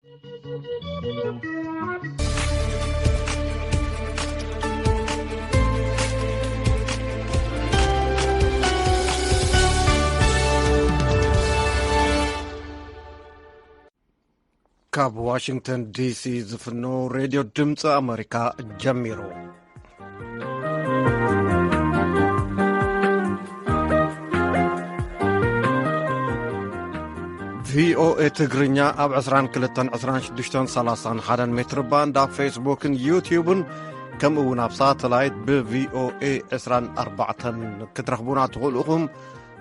ካብ ዋሽንግተን ዲሲ ዝፍኖ ሬድዮ ድምፂ ኣመሪካ ጀሚሩ። ቪኦኤ ትግርኛ ኣብ ዕስራን ክልተን ዕስራን ሽዱሽተን ሰላሳን ሓደን ሜትር ባንድ፣ ኣብ ፌስቡክን ዩትዩብን፣ ከምኡ እውን ኣብ ሳተላይት ብቪኦኤ ዕስራን ኣርባዕተን ክትረኽቡና ትኽእሉ ኢኹም።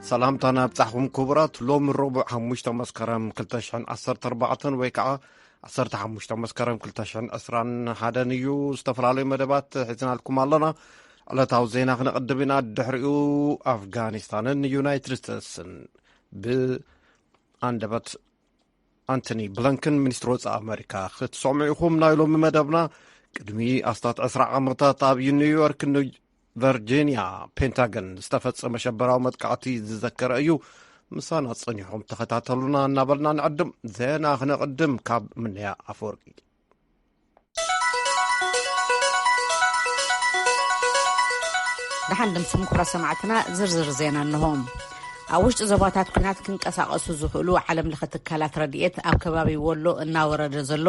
ሰላምታና ኣብጻሕኹም ክቡራት። ሎሚ ረቡዕ ሓሙሽተ መስከረም ክልተ ሽሕን ዓሰርተ ኣርባዕተን ወይ ከዓ ዓሰርተ ሓሙሽተ መስከረም ክልተ ሽሕን ዕስራን ሓደን እዩ። ዝተፈላለዩ መደባት ሒዝናልኩም ኣለና። ዕለታዊ ዜና ክነቕድም ኢና። ድሕሪኡ ኣፍጋኒስታንን ዩናይትድ ስቴትስን ብኣንደበት ኣንቶኒ ብለንከን ሚኒስትሪ ወጻኢ ኣመሪካ ክትሰምዑ ኢኹም። ናይ ሎሚ መደብና ቅድሚ ኣስታት ዕስራ ዓመታት ኣብ ኒውዮርክ ቨርጂንያ ፔንታገን ዝተፈጸመ ሸበራዊ መጥቃዕቲ ዝዘከረ እዩ። ምሳና ጸኒሖም ተኸታተሉና እናበልና ንዕድም። ዜና ክነቕድም ካብ ምንያ ኣፈወርቂ። ደሓን ድምስም ኩብራ ሰማዕትና ዝርዝር ዜና እንሆ። ኣብ ውሽጢ ዞባታት ኲናት ክንቀሳቐሱ ዝኽእሉ ዓለም ለኸ ትካላት ረድኤት ኣብ ከባቢ ወሎ እናወረደ ዘሎ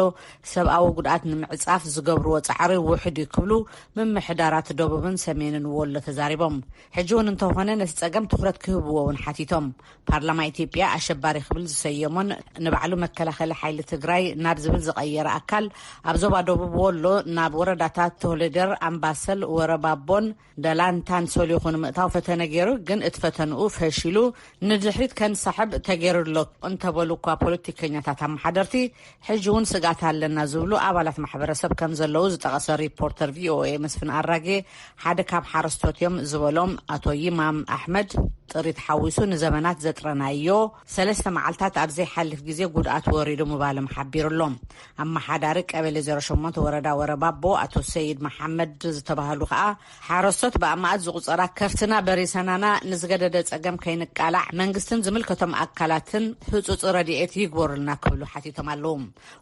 ሰብኣዊ ጉድኣት ንምዕጻፍ ዝገብርዎ ጻዕሪ ውሑድ እዩ ክብሉ ምምሕዳራት ደቡብን ሰሜንን ወሎ ተዛሪቦም። ሕጂ እውን እንተኾነ ነቲ ጸገም ትኹረት ክህብዎ እውን ሓቲቶም። ፓርላማ ኢትዮጵያ ኣሸባሪ ክብል ዝሰየሞን ንባዕሉ መከላኸሊ ሓይሊ ትግራይ ናብ ዝብል ዝቐየረ ኣካል ኣብ ዞባ ደቡብ ወሎ ናብ ወረዳታት ተህለደር፣ ኣምባሰል፣ ወረባቦን ደላንታን ሰሊኹ ንምእታው ፈተነ ገይሩ፣ ግን እቲ ፈተንኡ ፈሺሉ ንድሕሪት ከንሳሕብ ተገይሩ ኣሎ እንተበሉ እኳ ፖለቲከኛታት ኣመሓደርቲ፣ ሕጂ እውን ስግኣት ኣለና ዝብሉ ኣባላት ማሕበረሰብ ከም ዘለዉ ዝጠቐሰ ሪፖርተር ቪኦኤ መስፍን ኣራጌ ሓደ ካብ ሓረስቶት እዮም ዝበሎም ኣቶ ይማም ኣሕመድ፣ ጥሪት ሓዊሱ ንዘመናት ዘጥረናዮ ሰለስተ መዓልታት ኣብ ዘይሓልፍ ግዜ ጉድኣት ወሪዱ ምባሎም ሓቢሩ ኣሎ። ኣመሓዳሪ ቀበሌ ዜሮ ሸሞንተ ወረዳ ወረባቦ ኣቶ ሰይድ መሓመድ ዝተባህሉ ከኣ፣ ሓረስቶት ብኣማኣት ዝቑጸራ ከፍትና በሪሰናና፣ ንዝገደደ ጸገም ከይንቃላዕ መንግስትን ዝምልከቶም ኣካላትን ህጹጽ ረድኤት ይግበሩልና ክብሉ ሓቲቶም ኣለዉ።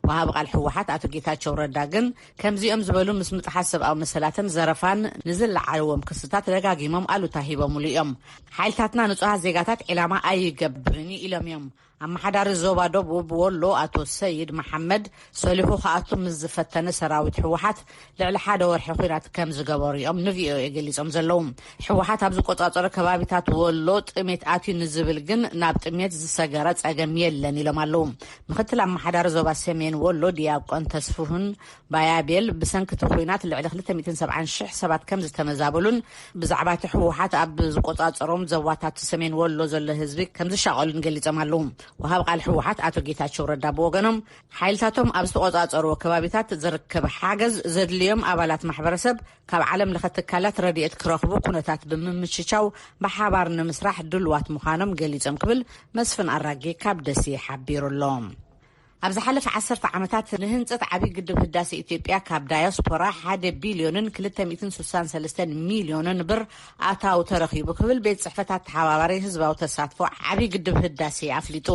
ወሃቢ ቃል ህወሓት ኣቶ ጌታቸው ረዳ ግን ከምዚኦም ዝበሉ ምስ ምጥሓስ ሰብኣዊ መሰላትን ዘረፋን ንዝለዓልዎም ክስታት ደጋጊሞም ኣሉታ ሂቦምሉ እዮም። ሓይልታትና ንጹሃት ዜጋታት ዒላማ ኣይገብርን እዩ ኢሎም እዮም። ኣመሓዳሪ ዞባ ደቡብ ወሎ ኣቶ ሰይድ መሓመድ ሰሊኹ ክኣቱ ምስ ዝፈተነ ሰራዊት ህወሓት ልዕሊ ሓደ ወርሒ ኲናት ከም ዝገበሩ እዮም ንቪኦኤ ገሊጾም ዘለዉ። ህወሓት ኣብ ዝቆጻጸሮ ከባቢታት ወሎ ጥሜት ኣትዩ ንዝብል ግን ናብ ጥሜት ዝሰገረ ጸገም የለን ኢሎም ኣለዉ። ምክትል ኣመሓዳሪ ዞባ ሰሜን ወሎ ዲያቆን ተስፍሁን ባያቤል ብሰንኪ እቲ ኲናት ልዕሊ ክልተ ሚእትን ሰብዓን ሽሕ ሰባት ከም ዝተመዛበሉን ብዛዕባ እቲ ህወሓት ኣብ ዝቆጻጸሮም ዘዋታት ሰሜን ወሎ ዘሎ ህዝቢ ከም ዝሻቐሉን ገሊጾም ኣለዉ። ወሃብ ቃል ህወሓት ኣቶ ጌታቸው ረዳ ብወገኖም፣ ሓይልታቶም ኣብ ዝተቆጻጸርዎ ከባቢታት ዝርከብ ሓገዝ ዘድልዮም ኣባላት ማሕበረሰብ ካብ ዓለም ለኸ ትካላት ረድኤት ክረኽቡ ኩነታት ብምምችቻው ብሓባር ንምስራሕ ድልዋት ምዃኖም ገሊጾም ክብል መስፍን ኣራጌ ካብ ደሴ ሓቢሩ ኣሎ። ኣብ ዝሓለፈ ዓሰርተ ዓመታት ንህንጸት ዓብዪ ግድብ ህዳሴ ኢትዮጵያ ካብ ዳያስፖራ ሓደ ቢልዮንን ክልተ ሚእትን ስሳን ሰለስተን ሚልዮንን ብር ኣታዊ ተረኺቡ ክብል ቤት ጽሕፈት ኣተሓባባሪ ህዝባዊ ተሳትፎ ዓብዪ ግድብ ህዳሴ ኣፍሊጡ።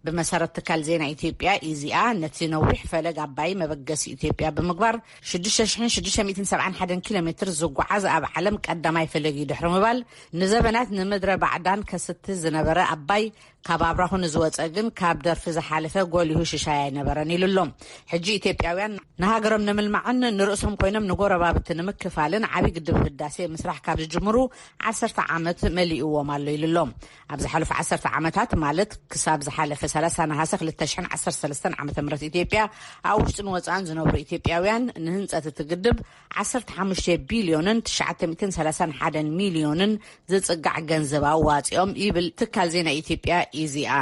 ብመሰረት ትካል ዜና ኢትዮጵያ ኢዜኣ፣ ነቲ ነዊሕ ፈለግ ኣባይ መበገሲ ኢትዮጵያ ብምግባር ሽዱሽተ ሽሕን ሽዱሽተ ሚእትን ሰብዓን ሓደን ኪሎ ሜትር ዝጓዓዝ ኣብ ዓለም ቀዳማይ ፈለግ እዩ ድሕሪ ምባል፣ ንዘበናት ንምድረ ባዕዳን ከስቲ ዝነበረ ኣባይ ካብ ኣብራኹ ንዝወጸ ግን ካብ ደርፊ ዝሓለፈ ጎሊሁ ሽሻይ ኣይነበረን ኢሉ ኣሎ። ሕጂ ኢትዮጵያውያን ንሃገሮም ንምልማዕን ንርእሶም ኮይኖም ንጎረባብቲ ንምክፋልን ዓብዪ ግድብ ህዳሴ ምስራሕ ካብ ዝጅምሩ ዓሰርተ ዓመት መሊእዎም ኣሎ ኢሉ ኣሎ። ኣብ ዝሓለፉ ዓሰርተ ዓመታት ማለት ክሳብ ዝሓለፈ ሰላሳ ነሓሰ ክልተ ሽሕን ዓሰርተ ሰለስተን ዓመተ ምህረት ኢትዮጵያ ኣብ ውሽጥን ወጻእን ዝነብሩ ኢትዮጵያውያን ንህንጸት እቲ ግድብ ዓሰርተ ሓሙሽተ ቢልዮንን ትሽዓተ ሚእትን ሰላሳን ሓደን ሚልዮንን ዝጽጋዕ ገንዘብ ኣዋጺኦም ይብል ትካል ዜና ኢትዮጵያ ኢዜኣ።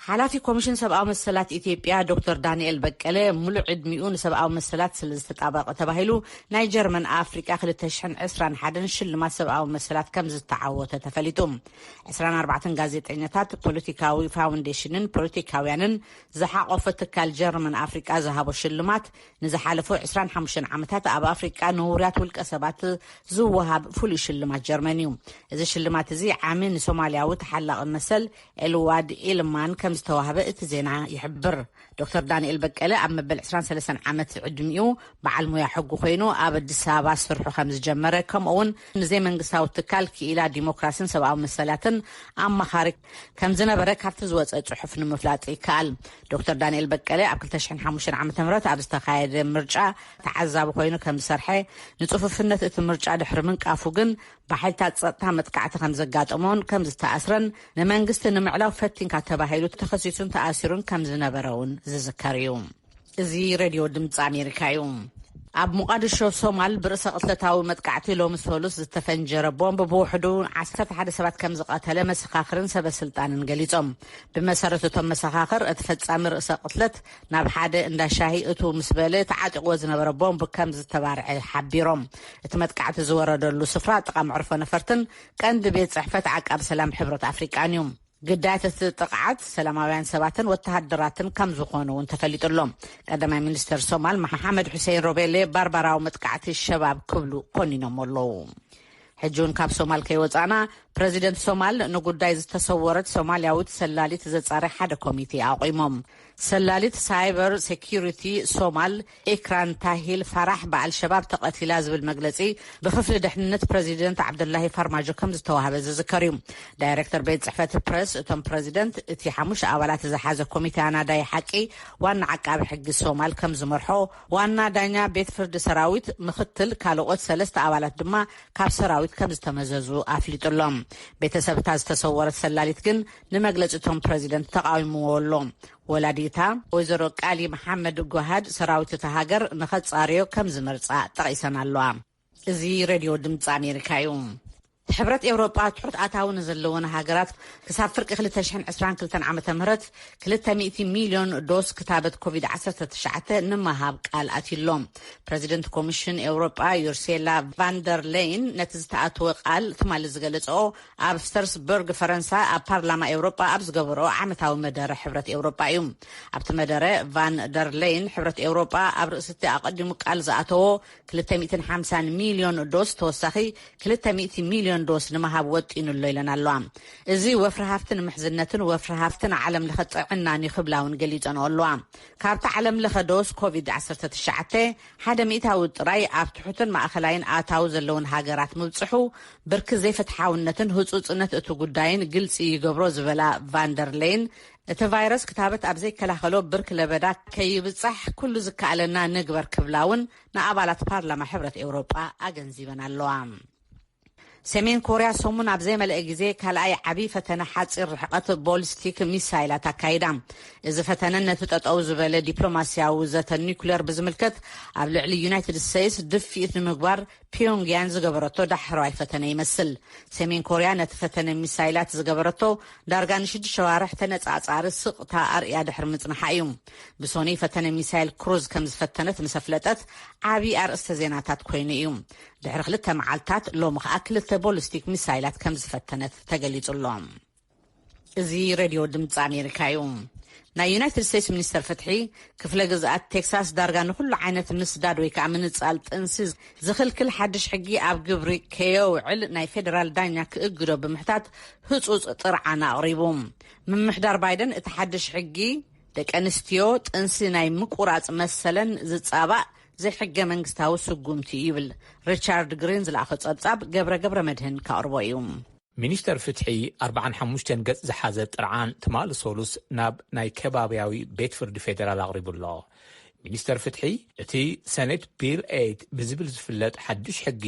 ሓላፊ ኮሚሽን ሰብኣዊ መሰላት ኢትዮጵያ ዶክተር ዳንኤል በቀለ፣ ሙሉእ ዕድሚኡ ንሰብኣዊ መሰላት ስለ ዝተጣበቐ ተባሂሉ ናይ ጀርመን ኣፍሪቃ ክልተ ሽሕን ዕስራን ሓደን ሽልማት ሰብኣዊ መሰላት ከም ዝተዓወተ ተፈሊጡ። ዕስራን ኣርባዕተን ጋዜጠኛታት፣ ፖለቲካዊ ፋውንዴሽንን ፖለቲካውያንን ዝሓቆፈ ትካል ጀርመን ኣፍሪቃ ዝሃቦ ሽልማት፣ ንዝሓለፉ ዕስራን ሓሙሽተን ዓመታት ኣብ ኣፍሪቃ ንውሩያት ውልቀ ሰባት ዝወሃብ ፍሉይ ሽልማት ጀርመን እዩ። እዚ ሽልማት እዚ ዓሚ ንሶማልያዊ ተሓላቒ መሰል ኤልዋድ ኢልማን ከም ዝተዋህበ እቲ ዜና ይሕብር። ዶክተር ዳንኤል በቀለ ኣብ መበል ዕስራን ሰለስተን ዓመት ዕድሚኡ በዓል ሙያ ሕጉ ኮይኑ ኣብ ኣዲስ ኣበባ ስርሑ ከም ዝጀመረ፣ ከምኡ እውን ንዘይመንግስታዊ ትካል ክኢላ ዲሞክራሲን ሰብኣዊ መሰላትን ኣማኻሪ ከም ዝነበረ ካብቲ ዝወፀ ጽሑፍ ንምፍላጥ ይከኣል። ዶክተር ዳንኤል በቀለ ኣብ ክልተ ሽሕን ሓሙሽተን ዓመተ ምህረት ኣብ ዝተኻየደ ምርጫ ተዓዛቢ ኮይኑ ከም ዝሰርሐ፣ ንጽፉፍነት እቲ ምርጫ ድሕሪ ምንቃፉ ግን ብሓይልታት ጸጥታ መጥቃዕቲ ከም ዘጋጠሞን ከም ዝተኣስረን፣ ንመንግስቲ ንምዕላው ፈቲንካ ተባሂሉ ተኸሲሱን ተኣሲሩን ከም ዝነበረ እውን ዝዝከር እዩ። እዚ ሬድዮ ድምፂ ኣሜሪካ እዩ። ኣብ ሞቃዲሾ ሶማል ብርእሰ ቅትለታዊ መጥቃዕቲ ሎሚ ሰሉስ ዝተፈንጀረ ቦምብ ብውሕዱ ዓሰርተ ሓደ ሰባት ከም ዝቐተለ መሰኻኽርን ሰበ ስልጣንን ገሊጾም። ብመሰረት እቶም መሰኻኽር፣ እቲ ፈጻሚ ርእሰ ቅትለት ናብ ሓደ እንዳ ሻሂ እቱ ምስ በለ ተዓጢቕዎ ዝነበረ ቦምብ ከም ዝተባርዐ ሓቢሮም። እቲ መጥቃዕቲ ዝወረደሉ ስፍራ ጥቓ መዕርፎ ነፈርትን ቀንዲ ቤት ጽሕፈት ዓቃብ ሰላም ሕብረት ኣፍሪቃን እዩ። ግዳያት እቲ ጥቕዓት ሰላማውያን ሰባትን ወተሃደራትን ከም ዝኾኑ እውን ተፈሊጡ ኣሎ። ቀዳማይ ሚኒስተር ሶማል መሓመድ ሑሴን ሮቤሌ ባርባራዊ መጥቃዕቲ ሸባብ ክብሉ ኮኒኖም ኣለዉ። ሕጂ እውን ካብ ሶማል ከይወጻና፣ ፕረዚደንት ሶማል ንጉዳይ ዝተሰወረት ሶማልያዊት ሰላሊት ዘጻሪ ሓደ ኮሚቴ ኣቑሞም። ሰላሊት ሳይበር ሴኪሪቲ ሶማል ኢክራን ታሂል ፋራሕ ብኣልሸባብ ተቐቲላ ዝብል መግለጺ ብክፍሊ ድሕንነት ፕረዚደንት ዓብደላሂ ፋርማጆ ከም ዝተዋህበ ዝዝከር እዩ። ዳይሬክተር ቤት ጽሕፈት ፕረስ እቶም ፕረዚደንት፣ እቲ ሓሙሽተ ኣባላት ዝሓዘ ኮሚቴ ኣናዳይ ሓቂ ዋና ዓቃቢ ሕጊ ሶማል ከም ዝመርሖ፣ ዋና ዳኛ ቤት ፍርዲ ሰራዊት፣ ምክትል ካልኦት ሰለስተ ኣባላት ድማ ካብ ሰራዊት ከም ዝተመዘዙ ኣፍሊጡ ኣሎ። ቤተሰብ እታ ዝተሰወረት ሰላሊት ግን ንመግለጺ እቶም ፕረዚደንት ተቃዊምዎ ኣሎ። ወላዲታ ወይዘሮ ቃሊ መሓመድ ጓሃድ ሰራዊት እታ ሃገር ንኸጻርዮ ከም ዝመርጻ ጠቒሰን ኣለዋ። እዚ ሬድዮ ድምፂ ኣሜሪካ እዩ። ሕብረት ኤውሮጳ ትሑት ኣታዊ ንዘለወን ሃገራት ክሳብ ፍርቂ ክልተ ሽሕን ዕስራን ክልተን ዓመተ ምህረት ክልተ ሚእቲ ሚልዮን ዶስ ክታበት ኮቪድ ዓሰርተ ትሽዓተ ንምሃብ ቃል ኣትዩ ኣሎ። ፕረዚደንት ኮሚሽን ኤውሮጳ ዩርሴላ ቫንደር ሌይን ነቲ ዝተኣተወ ቃል ትማሊ ዝገለጸኦ ኣብ ስተርስበርግ ፈረንሳ ኣብ ፓርላማ ኤውሮጳ ኣብ ዝገበሮ ዓመታዊ መደረ ሕብረት ኤውሮጳ እዩ። ኣብቲ መደረ ቫን ደር ሌይን ሕብረት ኤውሮጳ ኣብ ርእሲ እቲ ኣቐዲሙ ቃል ዝኣተዎ ክልተ ሚእትን ሓምሳን ሚልዮን ዶስ ተወሳኺ ክልተ ሚእቲ ሚልዮን ዶስ ንምሃብ ወጢኑ ኣሎ ኢለን ኣለዋ። እዚ ወፍሪ ሃፍትን ምሕዝነትን ወፍሪ ሃፍትን ዓለም ለኸ ጥዕናን እዩ ክብላ እውን ገሊጸንኦ ኣለዋ። ካብቲ ዓለም ለኸ ዶስ ኮቪድ ዓሰርተ ትሽዓተ ሓደ ሚእታዊ ጥራይ ኣብ ትሑትን ማእኸላይን ኣታዊ ዘለውን ሃገራት ምብጽሑ፣ ብርኪ ዘይፍትሓውነትን ህጹጽነት እቲ ጉዳይን ግልጺ ይገብሮ ዝበላ ቫንደር ሌይን፣ እቲ ቫይረስ ክታበት ኣብ ዘይከላኸሎ ብርኪ ለበዳ ከይብጻሕ ኩሉ ዝከኣለና ንግበር ክብላ እውን ንኣባላት ፓርላማ ሕብረት ኤውሮጳ ኣገንዚበን ኣለዋ። ሰሜን ኮርያ ሰሙን ኣብ ዘይመልአ ግዜ ካልኣይ ዓቢ ፈተነ ሓጺር ርሕቀት ቦሊስቲክ ሚሳይላት ኣካይዳ። እዚ ፈተነ ነቲ ጠጠው ዝበለ ዲፕሎማስያዊ ዘተ ኒኩሌር ብዝምልከት ኣብ ልዕሊ ዩናይትድ ስቴትስ ድፍኢት ንምግባር ፒዮንግያን ዝገበረቶ ዳሕረዋይ ፈተነ ይመስል። ሰሜን ኮርያ ነቲ ፈተነ ሚሳይላት ዝገበረቶ ዳርጋ ንሽዱሽተ ሸዋርሕ ተነጻጻሪ ስቕታ ኣርእያ ድሕሪ ምጽንሓ እዩ። ብሶኒ ፈተነ ሚሳይል ክሩዝ ከም ዝፈተነት ምስ ኣፍለጠት ዓቢ ኣርእስተ ዜናታት ኮይኑ እዩ። ድሕሪ ክልተ መዓልታት ሎሚ ከኣ ክልተ ቦሊስቲክ ሚሳይላት ከም ዝፈተነት ተገሊጹ ኣሎ። እዚ ሬድዮ ድምፂ ኣሜሪካ እዩ። ናይ ዩናይትድ ስቴትስ ሚኒስተር ፍትሒ፣ ክፍለ ግዝኣት ቴክሳስ ዳርጋ ንኹሉ ዓይነት ምስዳድ ወይ ከዓ ምንጻል ጥንሲ ዝኽልክል ሓድሽ ሕጊ ኣብ ግብሪ ከየውዕል ናይ ፌደራል ዳኛ ክእግዶ ብምሕታት ህጹጽ ጥርዓን ኣቕሪቡ። ምምሕዳር ባይደን እቲ ሓድሽ ሕጊ ደቂ ኣንስትዮ ጥንሲ ናይ ምቁራጽ መሰለን ዝጻባእ ዘይሕገ መንግስታዊ ስጉምቲ እዩ ይብል። ሪቻርድ ግሪን ዝለኣኾ ጸብጻብ ገብረ ገብረ መድህን ከቕርቦ እዩ። ሚኒስተር ፍትሒ ኣርባዓን ሓሙሽተን ገጽ ዝሓዘ ጥርዓን ትማሊ ሰሉስ ናብ ናይ ከባብያዊ ቤት ፍርዲ ፌደራል ኣቕሪቡ ኣሎ። ሚኒስተር ፍትሒ፣ እቲ ሰኔት ቢል ኤይት ብዝብል ዝፍለጥ ሓድሽ ሕጊ፣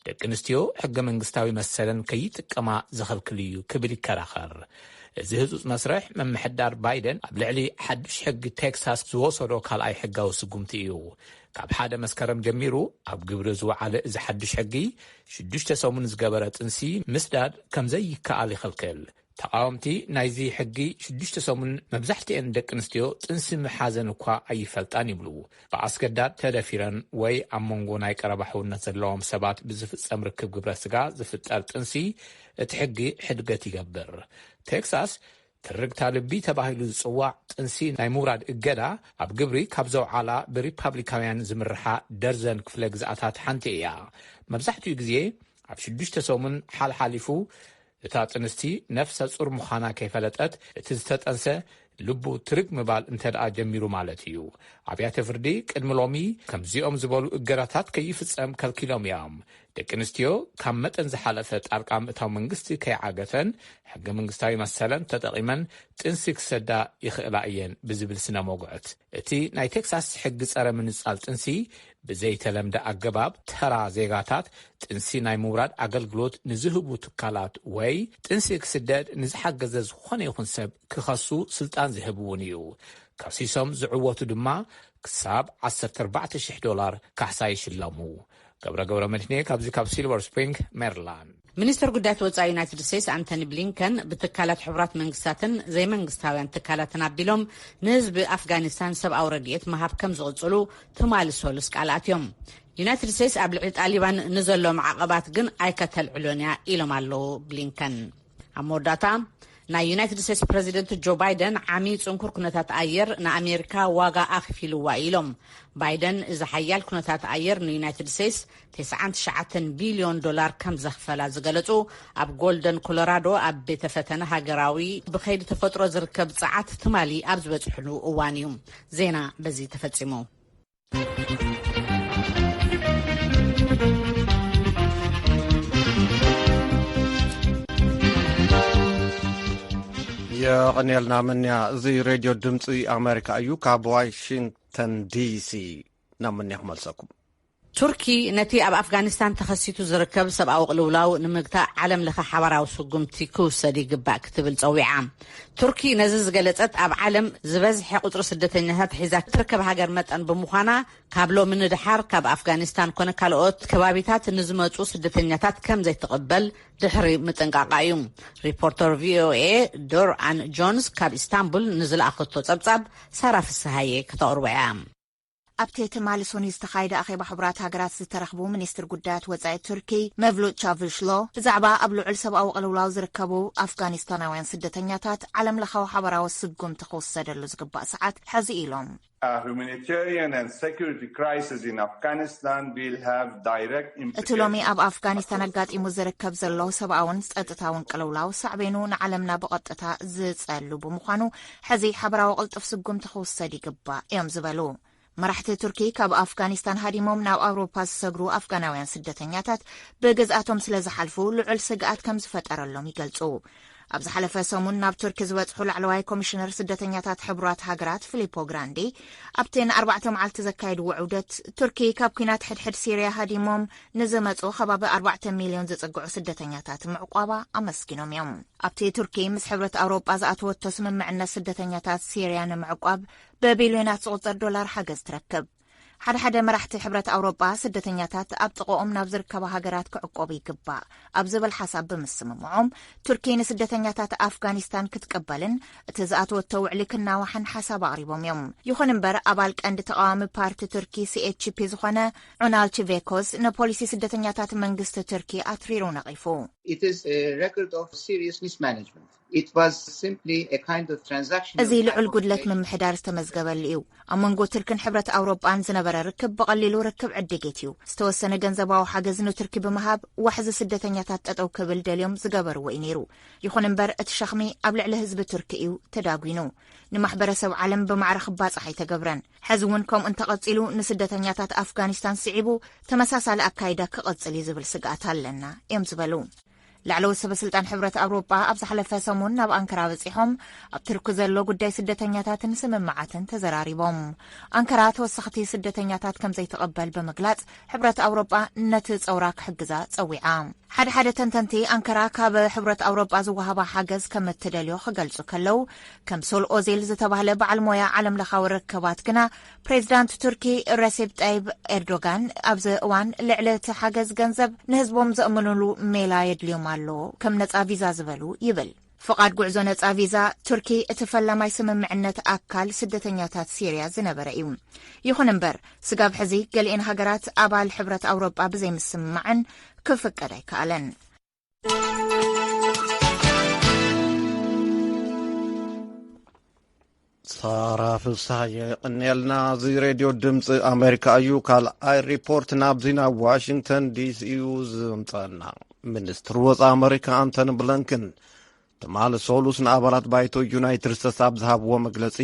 ደቂ ኣንስትዮ ሕገ መንግስታዊ መሰለን ከይጥቀማ ዘኸልክል እዩ ክብል ይከራኸር። እዚ ህጹጽ መስርሕ ምምሕዳር ባይደን ኣብ ልዕሊ ሓድሽ ሕጊ ቴክሳስ ዝወሰዶ ካልኣይ ሕጋዊ ስጉምቲ እዩ። ካብ ሓደ መስከረም ጀሚሩ ኣብ ግብሪ ዝወዓለ እዚ ሓድሽ ሕጊ፣ ሽዱሽተ ሰሙን ዝገበረ ጥንሲ ምስዳድ ከም ዘይከኣል ይኽልክል። ተቓወምቲ ናይዚ ሕጊ ሽዱሽተ ሰሙን መብዛሕትኤን ደቂ ኣንስትዮ ጥንሲ ምሓዘን እኳ ኣይፈልጣን ይብሉ። ብኣስገዳድ ተደፊረን ወይ ኣብ መንጎ ናይ ቀረባ ሕውነት ዘለዎም ሰባት ብዝፍጸም ርክብ ግብረ ስጋ ዝፍጠር ጥንሲ እቲ ሕጊ ሕድገት ይገብር። ቴክሳስ ትርግታ ልቢ ተባሂሉ ዝጽዋዕ ጥንሲ ናይ ምውራድ እገዳ ኣብ ግብሪ ካብ ዘውዓላ ብሪፓብሊካውያን ዝምርሓ ደርዘን ክፍለ ግዝኣታት ሓንቲ እያ። መብዛሕትኡ ግዜ ኣብ ሽዱሽተ ሰሙን ሓልሓሊፉ እታ ጥንስቲ ነፍሰ ጹር ምዃና ከይፈለጠት እቲ ዝተጠንሰ ልቡ ትርግ ምባል እንተ ደኣ ጀሚሩ ማለት እዩ። ኣብያተ ፍርዲ ቅድሚ ሎሚ ከምዚኦም ዝበሉ እገዳታት ከይፍጸም ከልኪሎም እዮም። ደቂ ኣንስትዮ ካብ መጠን ዝሓለፈ ጣልቃ ምእታው መንግስቲ ከይዓገተን ሕገ መንግስታዊ መሰለን ተጠቒመን ጥንሲ ክሰዳ ይኽእላ እየን ብዝብል ስነ መጉዕት። እቲ ናይ ቴክሳስ ሕጊ ጸረ ምንጻል ጥንሲ ብዘይተለምደ ኣገባብ ተራ ዜጋታት ጥንሲ ናይ ምውራድ ኣገልግሎት ንዝህቡ ትካላት ወይ ጥንሲ ክስደድ ንዝሓገዘ ዝኾነ ይኹን ሰብ ክኸሱ ስልጣን ዝህብ እውን እዩ። ከሲሶም ዝዕወቱ ድማ ክሳብ ዓሰርተ ኣርባዕተ ሽሕ ዶላር ካሕሳ ይሽለሙ። ገብረ ገብረ መድህኔ ካብዚ ካብ ሲልቨር ስፕሪንግ ሜሪላንድ። ሚኒስትር ጉዳያት ወጻኢ ዩናይትድ ስቴትስ ኣንቶኒ ብሊንከን ብትካላት ሕቡራት መንግስታትን ዘይመንግስታውያን ትካላትን ኣቢሎም ንህዝቢ ኣፍጋኒስታን ሰብኣዊ ረድኤት ምሃብ ከም ዝቕጽሉ ትማሊ ሰሉስ ቃል ኣትዮም። ዩናይትድ ስቴትስ ኣብ ልዕሊ ጣሊባን ንዘሎ ማዕቐባት ግን ኣይከተልዕሎን እያ ኢሎም ኣለዉ ብሊንከን። ኣብ መወዳእታ ናይ ዩናይትድ ስቴትስ ፕረዚደንት ጆ ባይደን ዓሚ ጽንኩር ኩነታት ኣየር ንኣሜሪካ ዋጋ ኣኽፊልዋ ኢሎም። ባይደን እዚ ሓያል ኩነታት ኣየር ንዩናይትድ ስቴትስ ተስዓን ትሽዓተን ቢልዮን ዶላር ከም ዘኽፈላ ዝገለጹ ኣብ ጎልደን ኮሎራዶ ኣብ ቤተ ፈተነ ሃገራዊ ብኸይዲ ተፈጥሮ ዝርከብ ጸዓት ትማሊ ኣብ ዝበጽሕሉ እዋን እዩ። ዜና በዚ ተፈጺሙ። የቐንየልና ምንያ። እዚ ሬድዮ ድምፂ ኣሜሪካ እዩ። ካብ ዋሽንግተን ዲሲ ናብ ምንያ ክመልሰኩም። ቱርኪ ነቲ ኣብ ኣፍጋኒስታን ተኸሲቱ ዝርከብ ሰብኣዊ ቅልውላው ንምግታእ ዓለም ለኸ ሓባራዊ ስጉምቲ ክውሰድ ይግባእ ክትብል ጸዊዓ። ቱርኪ ነዚ ዝገለጸት ኣብ ዓለም ዝበዝሐ ቁጽሪ ስደተኛታት ሒዛ ትርከብ ሃገር መጠን ብምዃና፣ ካብ ሎሚ ንድሓር ካብ ኣፍጋኒስታን ኮነ ካልኦት ከባቢታት ንዝመጹ ስደተኛታት ከም ዘይትቕበል ድሕሪ ምጥንቃቓ እዩ። ሪፖርተር ቪኦኤ ዶርኣን ጆንስ ካብ ኢስታንቡል ንዝለኣኸቶ ጸብጻብ ሳራ ፍስሃየ ከተቕርቦ እያ። ኣብቲ ትማሊ ሶኒ ዝተኻየደ ኣኼባ ሕቡራት ሃገራት ዝተረኽቡ ሚኒስትር ጉዳያት ወጻኢ ቱርኪ መቭሉት ቻቭሽሎ ብዛዕባ ኣብ ልዑል ሰብኣዊ ቅልውላው ዝርከቡ ኣፍጋኒስታናውያን ስደተኛታት ዓለም ለኻዊ ሓበራዊ ስጉምቲ ክውሰደሉ ዝግባእ ሰዓት ሕዚ ኢሎም። A humanitarian and security crisis in Afghanistan will have direct እቲ ሎሚ implications. ኣብ ኣፍጋኒስታን ኣጋጢሙ ዝርከብ ዘሎ ሰብኣውን ጸጥታውን ቅልውላው ሳዕቤኑ ንዓለምና ብቐጥታ ዝጸሉ ብምዃኑ ሕዚ ሓበራዊ ቅልጡፍ ስጉምቲ ክውሰድ ይግባእ እዮም ዝበሉ። መራሕቲ ቱርኪ ካብ ኣፍጋኒስታን ሃዲሞም ናብ ኣውሮፓ ዝሰግሩ ኣፍጋናውያን ስደተኛታት ብግዝኣቶም ስለ ዝሓልፉ ልዑል ስግኣት ከም ዝፈጠረሎም ይገልጹ። ኣብ ዝሓለፈ ሰሙን ናብ ቱርኪ ዝበጽሑ ላዕለዋይ ኮሚሽነር ስደተኛታት ሕቡራት ሃገራት ፊሊፖ ግራንዲ ኣብቲ ንኣርባዕተ መዓልቲ ዘካየድዎ ዑደት ቱርኪ ካብ ኲናት ሕድሕድ ሲርያ ሃዲሞም ንዝመጹ ከባቢ ኣርባዕተ ሚልዮን ዝጽግዑ ስደተኛታት ምዕቋባ ኣመስጊኖም እዮም። ኣብቲ ቱርኪ ምስ ሕብረት ኣውሮጳ ዝኣተወቶ ስምምዕነት ስደተኛታት ሲርያ ንምዕቋብ ብቢልዮናት ዝቑጸር ዶላር ሓገዝ ትረክብ። ሓደ ሓደ መራሕቲ ሕብረት ኣውሮጳ ስደተኛታት ኣብ ጥቕኦም ናብ ዝርከባ ሃገራት ክዕቆቡ ይግባእ ኣብ ዝብል ሓሳብ ብምስምምዖም፣ ቱርኪ ንስደተኛታት ኣፍጋኒስታን ክትቅበልን እቲ ዝኣተወቶ ውዕሊ ክናዋሕን ሓሳብ ኣቕሪቦም እዮም። ይኹን እምበር ኣባል ቀንዲ ተቓዋሚ ፓርቲ ቱርኪ ሲኤችፒ ዝኾነ ዑናል ቺቬኮስ ንፖሊሲ ስደተኛታት መንግስቲ ቱርኪ ኣትሪሩ ነቒፉ። It is a record of serious mismanagement. It was simply a kind of transaction. እዚ ልዑል ጉድለት ምምሕዳር ዝተመዝገበሉ እዩ። ኣብ መንጎ ቱርክን ሕብረት ኣውሮጳን ዝነበረ ርክብ ብቐሊሉ ርክብ ዕድጊት እዩ። ዝተወሰነ ገንዘባዊ ሓገዝ ንቱርኪ ብምሃብ ዋሕዚ ስደተኛታት ጠጠው ክብል ደልዮም ዝገበርዎ እዩ ነይሩ። ይኹን እምበር እቲ ሸኽሚ ኣብ ልዕሊ ህዝቢ ቱርኪ እዩ ተዳጒኑ። ንማሕበረሰብ ዓለም ብማዕረ ክባጻሕ ኣይተገብረን። ሕዚ እውን ከምኡ እንተቐጺሉ ንስደተኛታት ኣፍጋኒስታን ስዒቡ ተመሳሳሊ ኣካይዳ ክቐጽል እዩ ዝብል ስግኣት ኣለና እዮም ዝበሉ። ላዕለዎት ሰበ ስልጣን ሕብረት ኣውሮጳ ኣብ ዝሓለፈ ሰሙን ናብ ኣንካራ በጺሖም ኣብ ቱርኪ ዘሎ ጉዳይ ስደተኛታትን ስምምዓትን ተዘራሪቦም። ኣንካራ ተወሰኽቲ ስደተኛታት ከም ዘይትቕበል ብምግላጽ ሕብረት ኣውሮጳ ነቲ ጸውራ ክሕግዛ ጸዊዓ። ሓደ ሓደ ተንተንቲ ኣንካራ ካብ ሕብረት ኣውሮጳ ዝወሃባ ሓገዝ ከም እትደልዮ ክገልጹ ከለዉ፣ ከም ሶል ኦዜል ዝተባህለ በዓል ሞያ ዓለም ለኻዊ ርክባት ግና ፕሬዚዳንት ቱርኪ ረሴፕ ጠይብ ኤርዶጋን ኣብዚ እዋን ልዕሊ እቲ ሓገዝ ገንዘብ ንህዝቦም ዘእምኑሉ ሜላ የድልዮም ኣሎ፣ ከም ነጻ ቪዛ ዝበሉ ይብል። ፍቓድ ጉዕዞ ነጻ ቪዛ ቱርኪ እቲ ፈላማይ ስምምዕነት ኣካል ስደተኛታት ሲርያ ዝነበረ እዩ። ይኹን እምበር ስጋብ ሕዚ ገሊኤን ሃገራት ኣባል ሕብረት ኣውሮጳ ብዘይምስምማዐን ክፍቀድ ኣይከኣለን። ሳራ ፍስሃየ የቐንየልና። እዚ ሬድዮ ድምፂ ኣሜሪካ እዩ። ካልኣይ ሪፖርት ናብዚ ናብ ዋሽንግተን ዲሲ እዩ ዝምፀና። ሚኒስትር ወፃኢ ኣሜሪካ ኣንቶኒ ብለንክን ትማሊ ሰሉስ ንኣባላት ባይቶ ዩናይትድ ስቴትስ ኣብ ዝሃብዎ መግለጺ፣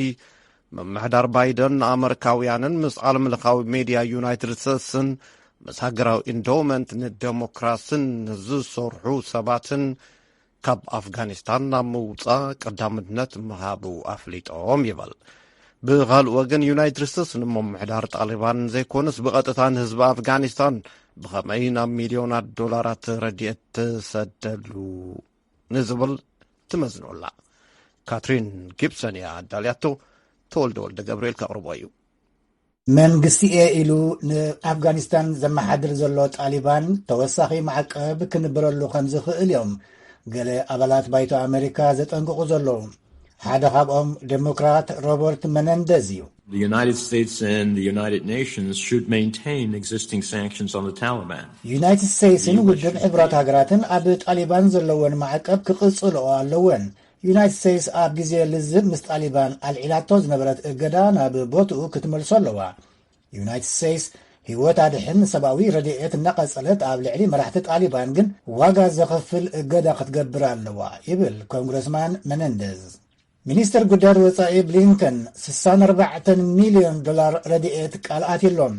ምምሕዳር ባይደን ንኣመሪካውያንን ምስ ዓለምለኻዊ ሜድያ ዩናይትድ ስቴትስን ምስ ሃገራዊ ኢንዶመንት ንደሞክራስን ዝሰርሑ ሰባትን ካብ ኣፍጋኒስታን ናብ ምውጻእ ቀዳምነት ምሃቡ ኣፍሊጦም ይብል። ብኻልእ ወገን፣ ዩናይትድ ስቴትስ ንምምሕዳር ጣሊባን ዘይኮነስ ብቐጥታ ንህዝቢ ኣፍጋኒስታን ብኸመይ ናብ ሚልዮናት ዶላራት ረድኤት ትሰደሉ ንዝብል ትመዝኖ ኣላ። ካትሪን ጊብሰን እያ ኣዳልያቶ። ተወልደ ወልደ ገብርኤል ከቕርቦ እዩ። መንግስቲ እየ ኢሉ ንኣፍጋኒስታን ዘመሓድር ዘሎ ጣሊባን ተወሳኺ ማዕቀብ ክንብረሉ ከም ዝኽእል እዮም ገለ ኣባላት ባይቶ ኣመሪካ ዘጠንቅቑ ዘለዉ። ሓደ ካብኦም ዴሞክራት ሮበርት መነንደዝ እዩ። The United States and the United Nations should maintain existing sanctions on the Taliban. ዩናይትድ ስቴትስን ውድብ ሕቡራት ሃገራትን ኣብ ጣሊባን ዘለወን ማዕቀብ ክቕጽልኦ ኣለወን። ዩናይትድ ስቴትስ ኣብ ግዜ ልዝብ ምስ ጣሊባን ኣልዒላቶ ዝነበረት እገዳ ናብ ቦትኡ ክትመልሶ ኣለዋ። ዩናይትድ ስቴትስ ህይወት ኣድሕን ሰብኣዊ ረድኤት እናቐጸለት ኣብ ልዕሊ መራሕቲ ጣሊባን ግን ዋጋ ዘኸፍል እገዳ ክትገብር ኣለዋ ይብል ኮንግረስማን መነንደዝ። ሚኒስትር ጉዳያት ወጻኢ ብሊንከን ስሳን ኣርባዕተን ሚልዮን ዶላር ረድኤት ቃል ኣትዩሎም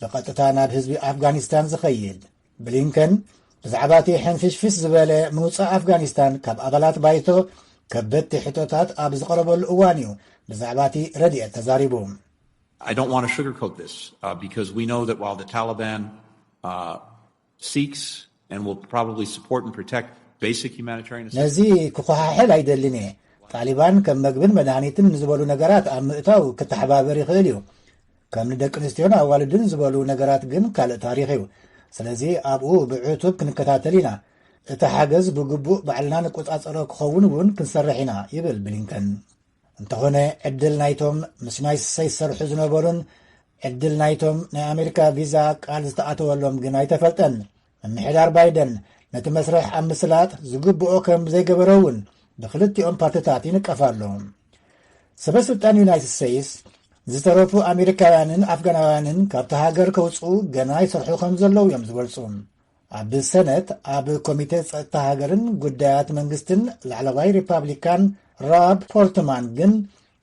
ብቐጥታ ናብ ህዝቢ ኣፍጋኒስታን ዝኸይድ። ብሊንከን ብዛዕባ እቲ ሕንፍሽፍሽ ዝበለ ምውጻእ ኣፍጋኒስታን ካብ ኣባላት ባይቶ ከበድቲ ሕቶታት ኣብ ዝቐረበሉ እዋን እዩ ብዛዕባ እቲ ረድኤት ተዛሪቡ። I don't want to sugarcoat this uh, because we know that while the Taliban uh, seeks and will probably support and protect basic humanitarian assistance. ነዚ ክኾሓሕል ኣይደልን እየ። ጣሊባን ከም መግብን መድሃኒትን ንዝበሉ ነገራት ኣብ ምእታው ክተሓባበር ይኽእል እዩ። ከም ንደቂ ኣንስትዮን ኣዋልድን ዝበሉ ነገራት ግን ካልእ ታሪኽ እዩ። ስለዚ ኣብኡ ብዕቱብ ክንከታተል ኢና። እቲ ሓገዝ ብግቡእ ባዕልና ንቆጻጸሮ ክኸውን እውን ክንሰርሕ ኢና ይብል ብሊንከን። እንተኾነ ዕድል ናይቶም ምስ ናይ ሰይ ዝሰርሑ ዝነበሩን ዕድል ናይቶም ናይ ኣሜሪካ ቪዛ ቃል ዝተኣተወሎም ግን ኣይተፈልጠን። ምምሕዳር ባይደን ነቲ መስርሕ ኣብ ምስላጥ ዝግብኦ ከም ዘይገበረ እውን ብክልቲኦም ፓርትታት ይንቀፍ ኣሎ። ሰበ ስልጣን ዩናይትድ ስቴትስ ዝተረፉ ኣሜሪካውያንን ኣፍጋናውያንን ካብቲ ሃገር ከውፅኡ ገና ይሰርሑ ከም ዘለዉ እዮም ዝገልፁ። ኣብ ሰነት ኣብ ኮሚቴ ጸጥታ ሃገርን ጉዳያት መንግስትን ላዕለዋይ ሪፓብሊካን ራብ ፖርትማን ግን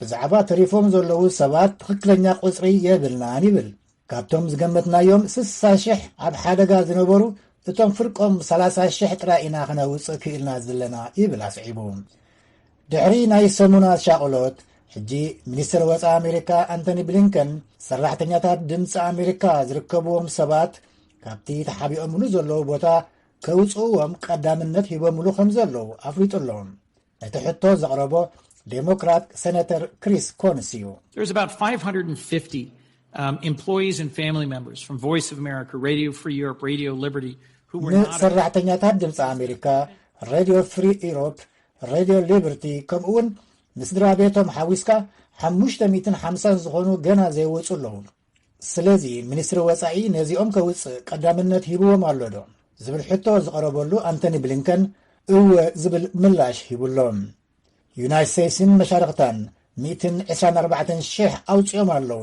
ብዛዕባ ተሪፎም ዘለዉ ሰባት ትኽክለኛ ቁጽሪ የብልናን ይብል። ካብቶም ዝገመትናዮም ስሳ ሽሕ ኣብ ሓደጋ ዝነበሩ እቶም ፍርቆም ሰላሳ ሽሕ ጥራይ ኢና ክነውጽእ ክኢልና ዘለና ይብል ኣስዒቡ። ድሕሪ ናይ ሰሙናት ሻቕሎት ሕጂ ሚኒስትር ወጻኢ ኣሜሪካ ኣንቶኒ ብሊንከን ሰራሕተኛታት ድምፂ ኣሜሪካ ዝርከብዎም ሰባት ካብቲ ተሓቢኦምሉ ዘለዉ ቦታ ከውፅእዎም ቀዳምነት ሂቦምሉ ከም ዘለዉ ኣፍሊጡ ኣሎ። ነቲ ሕቶ ዘቕረቦ ዴሞክራት ሴነተር ክሪስ ኮንስ እዩ። There's about five hundred fifty um, employees and family members from Voice of America, Radio Free Europe, Radio Liberty who were not ንሰራሕተኛታት ድምፂ ኣሜሪካ፣ ሬድዮ ፍሪ ኢሮፕ፣ ሬድዮ ሊበርቲ ከምኡውን ንስድራ ቤቶም ሓዊስካ ሓሙሽተ ሚእትን ሓምሳን ዝኾኑ ገና ዘይወፁ ኣለዉ። ስለዚ ሚኒስትሪ ወፃኢ ነዚኦም ከውፅእ ቀዳምነት ሂብዎም ኣሎ ዶ ዝብል ሕቶ ዝቐረበሉ ኣንቶኒ ብሊንከን እወ ዝብል ምላሽ ሂቡሎም። ዩናይት ስቴትስን መሻርኽታን ሚእትን ዕስራን ኣርባዕተን ሽሕ ኣውፂኦም ኣለዉ።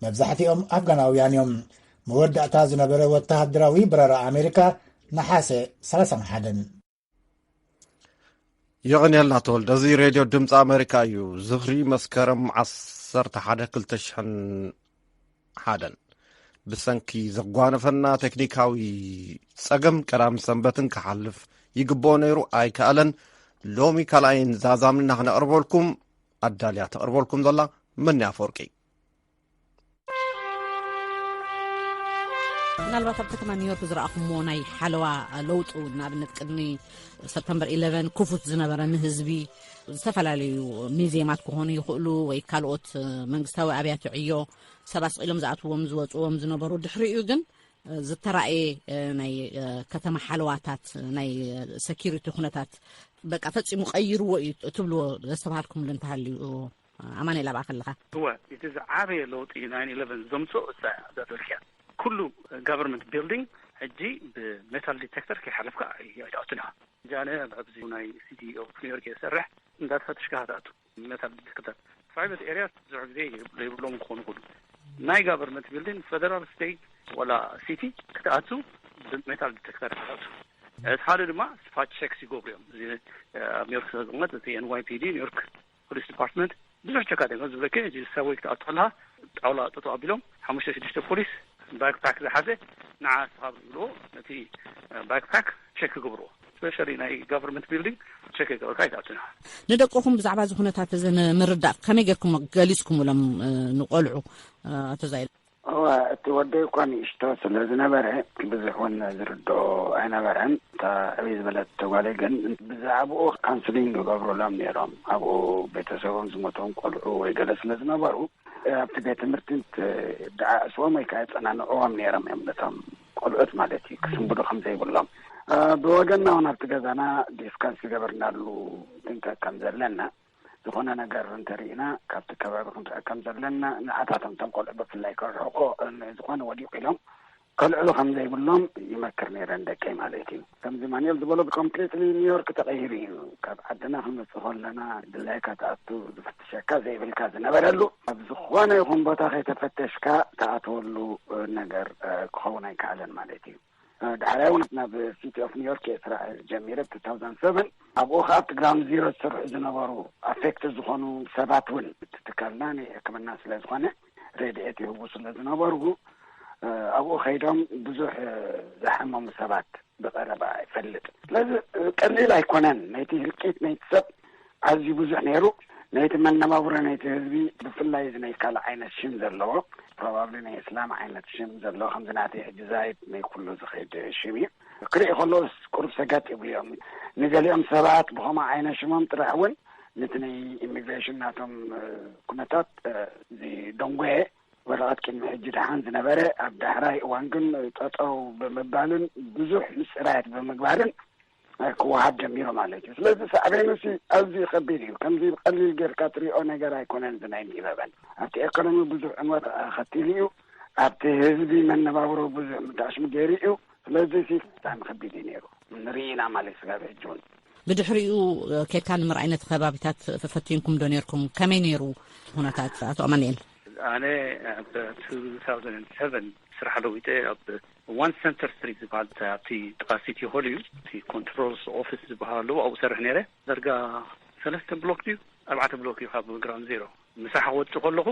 መብዛሕትኦም ኣፍጋናውያን እዮም። መወዳእታ ዝነበረ ወተሃደራዊ በረራ ኣሜሪካ ነሓሰ ሰላሳን ሓደን። የቐንየልና ተወልደ። እዚ ሬድዮ ድምፂ ኣሜሪካ እዩ። ዝኽሪ መስከረም ዓሰርተ ሓደ ክልተ ሽሕን ሓደን ብሰንኪ ዘጓነፈና ቴክኒካዊ ጸገም ቀዳም ሰንበትን ክሓልፍ ይግብኦ ነይሩ፣ ኣይከኣለን። ሎሚ ካልኣይን ዛዛምና ክነቕርበልኩም ኣዳልያ ተቕርበልኩም ዘላ መኒ ኣፈወርቂ። ምናልባት ኣብ ከተማ ኒውዮርክ ዝረኣኹምዎ ናይ ሓለዋ ለውጢ እውን፣ ንኣብነት ቅድሚ ሰፕተምበር ኢለቨን ክፉት ዝነበረ ንህዝቢ ዝተፈላለዩ ሚዚየማት ክኾኑ ይኽእሉ ወይ ካልኦት መንግስታዊ ኣብያተ ዕዮ ሰባት ስቕ ኢሎም ዝኣትዎም ዝወፅዎም ዝነበሩ፣ ድሕሪኡ ግን ዝተራእየ ናይ ከተማ ሓለዋታት ናይ ሰኪሪቲ ኩነታት በቃ ፈፂሙ ቀይርዎ እዩ ትብልዎ ዘስተብሃልኩምሉ እንተሃልዩ? ኣማኑኤል ኣብኣ ከለኻ። እወ፣ እቲ ዝዓበየ ለውጢ ናይን ኢለቨን ዘምፅኦ እሳ እያ፣ እዛ ትብልክያ። ኩሉ ጋቨርንመንት ቢልዲንግ ሕጂ ብሜታል ዲቴክተር ከይሓለፍካ ኣይትኣቱን ኢኻ። ጃነ ኣብዚ ናይ ሲቲ ኦፍ ኒውዮርክ እየ ዝሰርሕ፣ እንዳተፈተሽካ ትኣቱ። ሜታል ዲቴክተር ፕራይቬት ኤርያስ ብዙሕ ግዜ ዘይብሎም ክኾኑ ይኽእሉ። ናይ ጋቨርንመንት ቢልዲንግ ፌደራል፣ ስቴት ወላ ሲቲ ክትኣቱ ብሜታል ዲቴክተር ክትኣቱ። እቲ ሓደ ድማ ስፓት ቸክስ ይገብሩ እዮም። እዚ ኣብ ኒውዮርክ ስለ ዝቕመጥ እቲ ኤን ዋይ ፒ ዲ፣ ኒውዮርክ ፖሊስ ዲፓርትመንት፣ ብዙሕ ቸካት እዮም ዝብለከ። እዚ ሳብወይ ክትኣቱ ከለካ ጣውላ ጠጠው ኣቢሎም ሓሙሽተ ሽዱሽተ ፖሊስ ባክፓክ ዝሓዘ ንዓ ስኻብ ዝብልዎ ነቲ ባክፓክ ቸክ ይገብርዎ። ስፔሻሊ ናይ ጋቨርንመንት ቢልዲንግ ቸክ ይገብርካ ይትኣቱ። ንደቅኹም ብዛዕባ እዚ ኩነታት እዚ ንምርዳእ ከመይ ጌርኩም ገሊጽኩምሎም ንቆልዑ? ኣቶ ዛይድ። እዋ፣ እቲ ወደይ እኳ ንእሽቶ ስለ ዝነበረ ብዙሕ እውን ዝርድኦ ኣይነበረን። እታ ዕብይ ዝበለት ጓለይ ግን ብዛዕባኡ ካውንስሊንግ ይገብሩሎም ነይሮም። ኣብኡ ቤተሰቦም ዝሞቶም ቆልዑ ወይ ገለ ስለ ዝነበሩ ኣብቲ ቤት ትምህርቲ ደዓእስዎም ወይ ከዓ የጸናንዕዎም ነይሮም እዮም፣ ነቶም ቆልዑት ማለት እዩ፣ ክስንብዱ ከም ዘይብሎም። ብወገንና እውን ኣብቲ ገዛና ዲስካስ ዝገበርናሉ ጥንቀቅ ከም ዘለና፣ ዝኾነ ነገር እንተሪእና ካብቲ ከባቢ ክንርሕቅ ከም ዘለና፣ ንዓታቶም እቶም ቆልዑ ብፍላይ ከርሕቆ ዝኾነ ወዲቑ ኢሎም ከልዕሉ ከም ዘይብሎም ይመክር ነይረ ንደቀይ ማለት እዩ። ከምዚ ማንኤል ዝበሎ ኮምፕሊትሊ ኒውዮርክ ተቐይሩ እዩ። ካብ ዓድና ክንመጽእ ከለና ድላይካ ትኣቱ ዝፍትሸካ ዘይብልካ ዝነበረሉ፣ ኣብ ዝኾነ ይኹን ቦታ ከይተፈተሽካ ትኣትወሉ ነገር ክኸውን ኣይከኣለን ማለት እዩ። ዳሕራይ እውን ናብ ሲቲ ኦፍ ኒውዮርክ እየ ስራሕ ጀሚረ ብ two thousand seven። ኣብኡ ከዓ ኣብቲ ግራውንድ ዚሮ ዝሰርሑ ዝነበሩ ኣፌክት ዝኾኑ ሰባት እውን እቲ ትካልና ናይ ሕክምና ስለ ዝኾነ ረድኤት ይህቡ ስለ ዝነበሩ ኣብኡ ከይዶም ብዙሕ ዝሓመሙ ሰባት ብቐረባ ይፈልጥ። ስለዚ ቀሊል ኣይኮነን። ናይቲ ህልቂት ናይቲ ሰብ ኣዝዩ ብዙሕ ነይሩ። ናይቲ መነባብሮ ናይቲ ህዝቢ ብፍላይ እዚ ናይ ካልእ ዓይነት ሽም ዘለዎ ፕሮባብሊ ናይ እስላም ዓይነት ሽም ዘለዎ ከምዚ ናተይ ሕጂ ዛይድ ናይ ኩሉ ዝኸይድ ሽም እዩ። ክርኢ ከለውስ ቁሩብ ሰጋጥ ይብሉ እዮም። ንገሊኦም ሰባት ብኸምኡ ዓይነት ሽሞም ጥራሕ እውን ነቲ ናይ ኢሚግሬሽን ናቶም ኩነታት ዝደንጎየ ወረቐት ቅድሚ ሕጂ ደሓን ዝነበረ ኣብ ዳሕራይ እዋን ግን ጠጠው ብምባልን ብዙሕ ምፅራያት ብምግባርን ክወሃብ ጀሚሩ ማለት እዩ። ስለዚ ሳዕቤኑሲ ኣዝዩ ከቢድ እዩ። ከምዚ ብቐሊል ጌርካ ትሪኦ ነገር ኣይኮነን። እዚ ናይ ኢለቨን ኣብቲ ኤኮኖሚ ብዙሕ ዕንወት ኣኸቲሉ እዩ። ኣብቲ ህዝቢ መነባብሮ ብዙሕ ምታሽሙ ገይሩ እዩ። ስለዚ ሲ ብጣዕሚ ከቢድ እዩ ነይሩ። ንርኢ ኢና ማለት ስጋብ ሕጂ እውን። ብድሕሪኡ ኬድካ ንምርኣይ ነቲ ከባቢታት ፈቲንኩም ዶ ነርኩም? ከመይ ነይሩ ኩነታት ኣቶ ኣማንኤል? ኣነ ኣብ two thousand seven ስራሕ ለዊጠ ኣብ ዋን ሰንተር ስትሪት ዝበሃል ኣብቲ ጥቓ ሲቲ ሆል እዩ፣ እቲ ኮንትሮልስ ኦፊስ ዝበሃል ኣለዎ፣ ኣብኡ ሰርሕ ነይረ። ዳርጋ ሰለስተ ብሎክ ድዩ ኣርባዕተ ብሎክ እዩ ካብ ግራውንድ ዜሮ። ምሳሕ ክወጽእ ከለኹ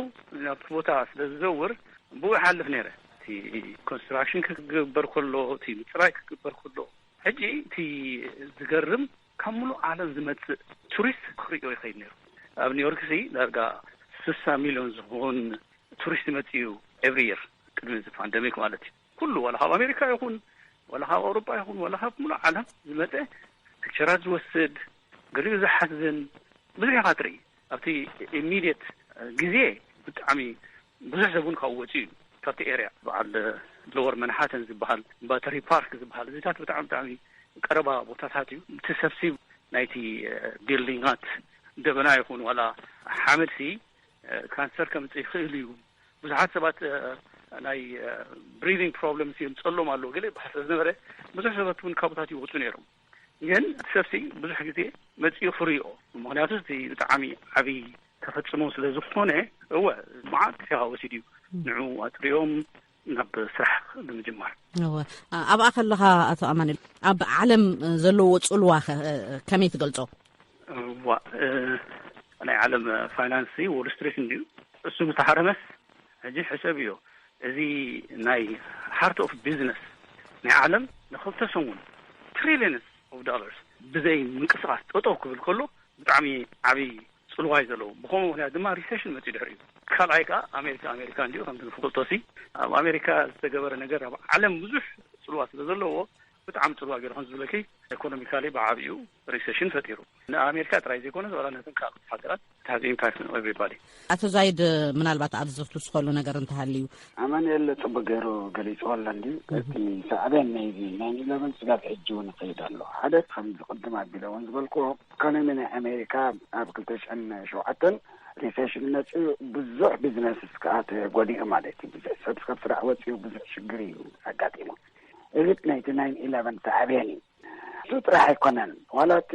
ናብቲ ቦታ ስለ ዝዘውር ብኡ ይሓልፍ ነይረ። እቲ ኮንስትራክሽን ክግበር ከሎ፣ እቲ ምፅራይ ክግበር ከሎ፣ ሕጂ እቲ ዝገርም ካብ ሙሉእ ዓለም ዝመጽእ ቱሪስት ክርእዮ ይኸይድ ነይሩ። ኣብ ኒውዮርክ ሲ ዳርጋ ስሳ ሚሊዮን ዝኸውን ቱሪስት ይመጽእ እዩ ኤቭሪ የር፣ ቅድሚ እዚ ፓንደሚክ ማለት እዩ። ኩሉ ዋላ ካብ ኣሜሪካ ይኹን ዋላ ካብ ኣውሮጳ ይኹን ዋላ ካብ ሙሉእ ዓለም ዝመጸ ፒክቸራት ዝወስድ፣ ገሊኡ ዝሓዝን ብዙሕ ኢኻ ትርኢ። ኣብቲ ኢሚድየት ግዜ ብጣዕሚ ብዙሕ ሰብ እውን ካብኡ ወፂኡ እዩ። ካብቲ ኤርያ በዓል ሎወር መንሃተን ዝበሃል፣ ባተሪ ፓርክ ዝበሃል፣ እዚታት ብጣዕሚ ብጣዕሚ ቀረባ ቦታታት እዩ። እቲ ሰብሲብ ናይቲ ቢልዲንጋት ደበና ይኹን ዋላ ሓመድ ሲ ካንሰር ከምፅእ ይኽእል እዩ። ብዙሓት ሰባት ናይ ብሪዲንግ ፕሮብለምስ የምፀሎም ኣለዎ ገለ ይበሃል ስለ ዝነበረ ብዙሕ ሰባት እውን ካብታት ይወፁ ነይሮም። ግን እቲ ሰብሲ ብዙሕ ግዜ መፂኡ ክርእዮ፣ ምክንያቱ እቲ ብጣዕሚ ዓብዪ ተፈፅሞ ስለ ዝኾነ፣ እወ መዓት ግዜኻ ወሲዱ እዩ። ንዑ ኣፅርዮም ናብ ስራሕ ንምጅማር። እወ። ኣብኣ ከለኻ ኣቶ ኣማኑኤል፣ ኣብ ዓለም ዘለዎ ፅልዋ ከ ከመይ ትገልጾ? እዋ፣ ናይ ዓለም ፋይናንስ ዎል ስትሪት እንድዩ። እሱ ምስ ተሃረመስ ሕጂ ሕሰብ እዮ። እዚ ናይ ሃርት ኦፍ ቢዝነስ ናይ ዓለም ንክልተ ሰሙን ትሪሊየንስ ኦፍ ዶላርስ ብዘይ ምንቅስቃስ ጠጠው ክብል ከሎ ብጣዕሚ ዓብይ ፅልዋ እዩ ዘለዎ። ብኸምኡ ምክንያት ድማ ሪሴሽን መፅዩ ድሕሪኡ። ካልኣይ ከዓ ኣሜሪካ ኣሜሪካ እንዲዩ። ከምቲ ንፍልጦ ሲ ኣብ ኣሜሪካ ዝተገበረ ነገር ኣብ ዓለም ብዙሕ ፅልዋ ስለ ዘለዎ ብጣዕሚ ፅልዋ ገይሩ ከም ዝብለኪ ኢኮኖሚካሊ ብዓብዩ ሪሴሽን ፈጢሩ። ንኣሜሪካ ጥራይ ዘይኮነ ዋላ ነተን ካልኦት ሃገራት it has impact on everybody። ኣቶ ዛይድ ምናልባት ኣብዚ ክትውስኸሉ ነገር እንተሃልዩ። ኣማኑኤል ጽቡቅ ገይሩ ገሊጽዎ ኣሎ እንድዩ። እቲ ሳዕቤን ናይዚ ናይን ኢለቨን ስጋብ ሕጂ እውን ይኸይድ ኣሎ። ሓደ ከምዚ ቅድም ኣቢለ እውን ዝበልክዎ ኢኮኖሚ ናይ ኣሜሪካ ኣብ ክልተ ሽሕን ሸውዓተን ሪሴሽን መጽኡ ብዙሕ ቢዝነስስ ከዓ ተጎዲኡ ማለት እዩ። ብዙሕ ሰብ ካብ ስራሕ ወጺኡ ብዙሕ ሽግር እዩ ኣጋጢሙ። እዚ ናይቲ ናይን ኢለቨን ሳዕቤን እዩ። እሱ ጥራሕ ኣይኮነን። ዋላ እቲ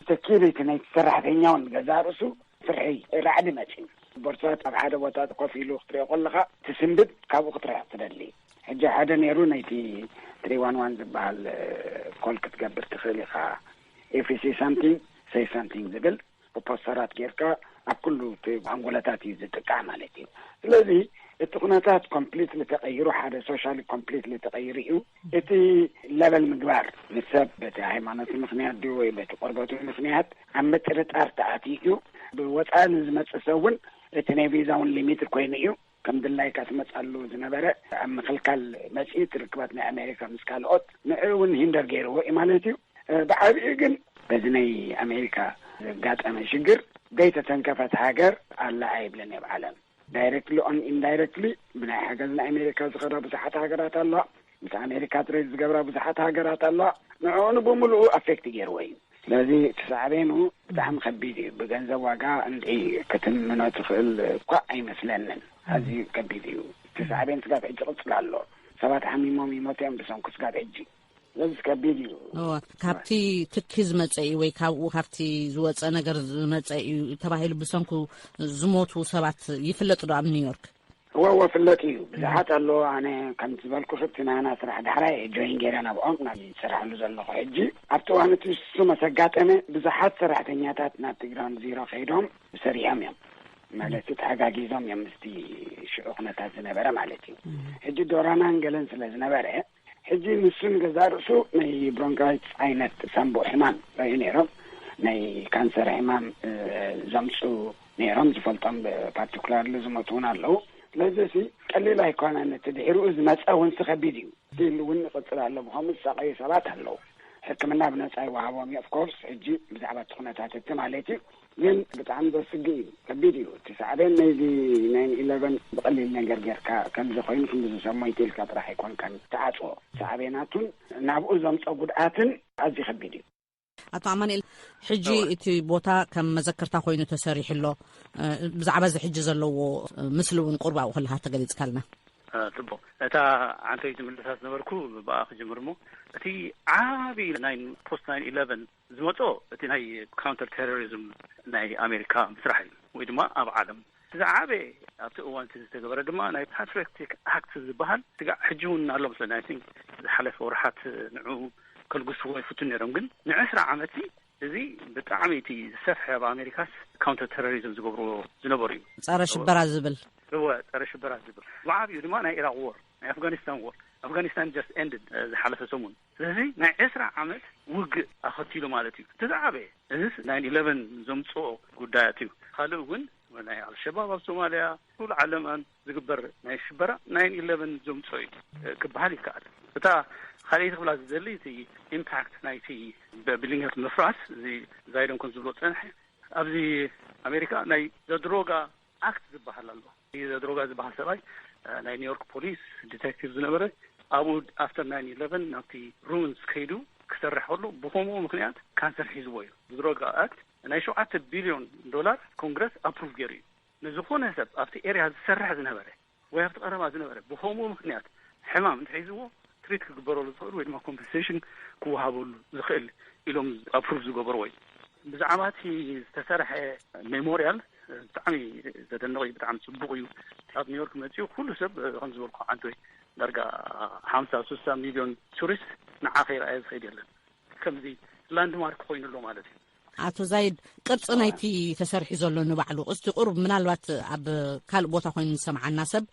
ሴኪሪቲ ናይቲ ሰራሕተኛ እውን ገዛእ ርእሱ ፍርሒ ራዕዲ መጺኡ። ቦርሳት ኣብ ሓደ ቦታ ኮፍ ኢሉ ክትሪኦ ከለኻ ትስንብድ፣ ካብኡ ክትርሕቕ ትደሊ። ሕጂ ሓደ ነይሩ፣ ነይቲ ትሪ ዋን ዋን ዝበሃል ኮል ክትገብር ትኽእል ኢኻ። If you see something, say something ዝብል ብፖስተራት ጌርካ ኣብ ኩሉ እቲ ኣንጎለታት እዩ ዝጥቃዕ ማለት እዩ። ስለዚ እቲ ኩነታት ኮምፕሊትሊ ተቐይሩ፣ ሓደ ሶሻሊ ኮምፕሊትሊ ተቐይሩ እዩ። እቲ ለቨል ምግባር ንሰብ በቲ ሃይማኖቱ ምኽንያት ድዩ ወይ በቲ ቆርበቱ ምኽንያት ኣብ ምጥርጣር ተኣትዩ እዩ። ብወፃኢ ንዝመፅእ ሰብ እውን እቲ ናይ ቪዛ እውን ሊሚትድ ኮይኑ እዩ። ከም ድላይካ ትመፃሉ ዝነበረ ኣብ ምኽልካል መፅኢ ትርክባት ናይ ኣሜሪካ ምስ ካልኦት ንዕ እውን ሂንደር ገይርዎ እዩ ማለት እዩ። ብዓብኡ ግን በዚ ናይ ኣሜሪካ ዘጋጠመ ሽግር ዘይተተንከፈት ሃገር ኣላ ኣይብልን እየ ብዓለም። ዳይረክትሊ ኦን ኢንዳይረክትሊ ብናይ ሓገዝ ናይ ኣሜሪካ ዝኸዳ ብዙሓት ሃገራት ኣለዋ። ምስ ኣሜሪካ ትሬድ ዝገብራ ብዙሓት ሃገራት ኣለዋ። ንዕኡ ብሙሉኡ ኣፌክት ገይርዎ እዩ። ስለዚ እቲ ሳዕቤኑ ብጣዕሚ ከቢድ እዩ። ብገንዘብ ዋጋ እንዲ ክትምኖ ትኽእል እኳ ኣይመስለንን። ኣዝዩ ከቢድ እዩ። እቲ ሳዕቤን ስጋብ ሕጂ ቅፅል ኣሎ። ሰባት ሓሚሞም ይሞቱ እዮም ብሰንኩ ስጋብ ሕጂ። ስለዚ ከቢድ እዩ። እወ፣ ካብቲ ትኪ ዝመጸ እዩ ወይ ካብኡ ካብቲ ዝወጸ ነገር ዝመጸ እዩ ተባሂሉ ብሰንኩ ዝሞቱ ሰባት ይፍለጥ ዶ ኣብ ኒውዮርክ? እወ፣ እወ፣ ፍለጥ እዩ። ብዙሓት ኣለዎ። ኣነ ከም ዝበልኩ፣ ክብቲ ናና ስራሕ ዳሕራይ ጆይን ገይረ ናብኦም ናብ ዝሰራሕሉ ዘለኹ። ሕጂ ኣብቲ እዋን እቲ እሱ መሰጋጠመ ብዙሓት ሰራሕተኛታት ናብቲ ግራውንድ ዚሮ ከይዶም ሰሪዖም እዮም። ማለት ተሓጋጊዞም እዮም ምስቲ ሽዑ ኩነታት ዝነበረ ማለት እዩ። ሕጂ ዶራናን ገለን ስለ ዝነበረ፣ ሕጂ ንሱ ንገዛእ ርእሱ ናይ ብሮንካይትስ ዓይነት ሳምቡእ ሕማም ረዩ ነይሮም። ናይ ካንሰር ሕማም፣ እ፣ ዘምፁ ነይሮም። ዝፈልጦም ፓርቲኩላርሊ ዝሞቱ እውን ኣለዉ። ስለዚ ሲ ቀሊል ኣይኮነን። እቲ ድሕሪኡ ዝመፀ እውን ሲ ከቢድ እዩ። ስቲል እውን ይቕፅል ኣሎ። ብኸምኡ ዝሳቐዩ ሰባት ኣለዉ። ሕክምና ብነፃ ይወሃቦም እዩ። ኦፍኮርስ ሕጂ ብዛዕባ እቲ ኩነታት እቲ ማለት እዩ። ግን ብጣዕሚ ዘስግእ እዩ። ከቢድ እዩ። እቲ ሳዕቤን ናይዚ ናይን ኢለቨን ብቐሊል ነገር ጌርካ ከምዚ ኮይኑ ክንዲ ዝሰሞይቲ ኢልካ ጥራሕ ኣይኮንካን ትዓፅዎ። ሳዕቤናቱን ናብኡ ዘምፀ ጉድኣትን ኣዝዩ ከቢድ እዩ። ኣቶ ኣማኑኤል፣ ሕጂ እወ። እቲ ቦታ ከም መዘክርታ ኮይኑ ተሰሪሑ ኣሎ። እ፣ ብዛዕባ እዚ ሕጂ ዘለዎ፣ እ፣ ምስሊ እውን ቁርባኡ ከለካ ተገሊጽካልና። እ፣ ጽቡቕ። እታ ዓንተይ ዝምልሳ ዝነበርኩ ብኣ ክጅምር እሞ፣ እቲ ዓቢ ናይ ፖስት ናይን ኢለቨን ዝመጾ፣ እቲ ናይ ካውንተር ቴሮሪዝም ናይ ኣሜሪካ ምስራሕ እዩ፣ ወይ ድማ ኣብ ዓለም እቲ ዝዓበየ ኣብቲ እዋን እቲ ዝተገበረ ድማ ናይ ፓትሪዮቲክ ኣክት ዝበሃል ስጋዕ ሕጂ እውን ኣሎ መስለኒ። ኣይ ቲንክ ዝሓለፈ ወርሓት ንዑ ከልግስዎ ይፍትኑ ነይሮም፣ ግን ንዕስራ ዓመት እዚ ብጣዕሚ እቲ ዝሰፍሐ ኣብ ኣሜሪካስ ካውንተር ቴሮሪዝም ዝገብርዎ ዝነበሩ እዩ። ጸረ ሽበራ ዝብል። እወ፣ ጸረ ሽበራ ዝብል። ብዓብዩ ድማ ናይ ኢራቅ ዎር፣ ናይ ኣፍጋኒስታን ዎር። ኣፍጋኒስታን ጀስት ኤንድድ ዝሓለፈ ሰሙን። ስለዚ ናይ ዕስራ ዓመት ውግእ ኣኸቲሉ ማለት እዩ። እቲ ዝዓበየ እዚስ ናይን ኢለቨን ዘምፅኦ ጉዳያት እዩ። ካልእ እውን ናይ ኣልሸባብ ኣብ ሶማልያ፣ ኩሉ ዓለማን ዝግበር ናይ ሽበራ ናይን ኢለቨን ዘምፅኦ እዩ ክበሃል ይከኣል። እታ ካልኣይቲ ክብላ ዝደሊ እቲ ኢምፓክት ናይቲ በቢሊንገት ምፍራስ፣ እዚ ዛይዶን ከም ዝብሎ ፀንሐ፣ ኣብዚ ኣሜሪካ ናይ ዘድሮጋ ኣክት ዝበሃል ኣሎ። እዚ ዘድሮጋ ዝበሃል ሰብኣይ፣ እ፣ ናይ ኒውዮርክ ፖሊስ ዲቴክቲቭ ዝነበረ፣ ኣብኡ ኣፍተር ናይን ኢለቨን ናብቲ ሩንስ ከይዱ ክሰርሕ ከሎ ብኸምኡ ምኽንያት ካንሰር ሒዝዎ እዩ። ዘድሮጋ ኣክት ናይ ሸውዓተ ቢልዮን ዶላር ኮንግረስ ኣፕሩቭ ገይሩ እዩ። ንዝኾነ ሰብ ኣብቲ ኤርያ ዝሰርሕ ዝነበረ ወይ ኣብቲ ቀረባ ዝነበረ ብኸምኡ ምኽንያት ሕማም እንተሒዝዎ ትሪት ክግበረሉ ዝኽእል ወይ ድማ ኮምፐንሴሽን ክወሃበሉ ዝኽእል ኢሎም ኣፕሩቭ ዝገበርዎ እዩ። ብዛዕባ እቲ ዝተሰርሐ ሜሞሪያል ብጣዕሚ ዘደንቕ እዩ፣ ብጣዕሚ ጽቡቕ እዩ። ኣብ ኒውዮርክ መጺኡ ኩሉ ሰብ ከም ዝበልኩ ዓንቶ ዳርጋ ሓምሳ ስሳ ሚልዮን ቱሪስት ንዓ ከይረኣየ ዝኸይድ የለን። ከምዚ ላንድማርክ ኮይኑ ኣሎ ማለት እዩ። ኣቶ ዛይድ፣ ቅርጺ ናይቲ ተሰሪሑ ዘሎ ንባዕሉ፣ እስቲ ቁሩብ ምናልባት ኣብ ካልእ ቦታ ኮይኑ ዝሰምዓና ሰብ።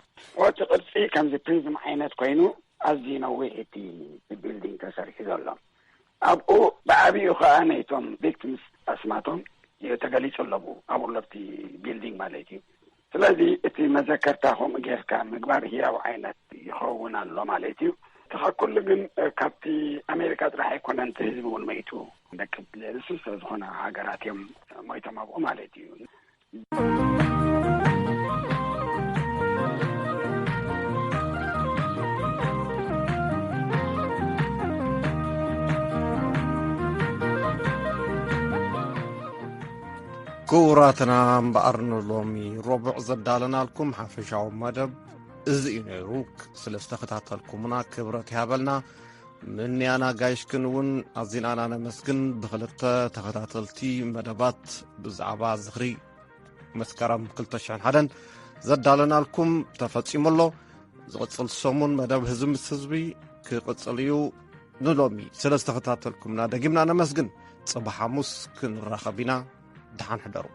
እቲ ቅርጺ ከምዚ ፕሪዝም ዓይነት ኮይኑ ኣዝዩ ነዊሕ እቲ ቢልዲንግ ተሰሪሑ ዘሎ። ኣብኡ ብዓቢኡ ከኣ ናይቶም ቪክቲምስ ኣስማቶም ተገሊጹ ኣለዉ። ኣብኡ ለብቲ ቢልዲንግ ማለት እዩ። ስለዚ እቲ መዘከርታ ከምኡ ጌርካ ምግባር ህያው ዓይነት ይኸውን ኣሎ ማለት እዩ። እቲ ካብ ኩሉ ግን፣ እ፣ ካብቲ ኣሜሪካ ጥራሕ ኣይኮነን፣ እቲ ህዝቢ እውን መይቱ። ደቂ ልዕሊ ስልሳ ዝኾና ሃገራት እዮም ሞይቶም ኣብኡ ማለት እዩ። ክቡራትና እምበኣር ንሎሚ ረቡዕ ዘዳለናልኩም ሓፈሻዊ መደብ እዚ እዩ ነይሩ። ስለ ዝተኸታተልኩምና ክብረት ይሃበልና። ምንያና ጋይሽክን እውን ኣዚና ኢና ነመስግን። ብክልተ ተኸታተልቲ መደባት ብዛዕባ ዝኽሪ መስከረም ክልተ ሽሕን ሓደን ዘዳለናልኩም ተፈጺሙ ኣሎ። ዝቕጽል ሰሙን መደብ ህዝቢ ምስ ህዝቢ ክቕጽል እዩ። ንሎሚ ስለ ዝተኸታተልኩምና ደጊምና ነመስግን። ጽባሕ ሓሙስ ክንራኸብ ኢና። ደሓን ሕደሩ።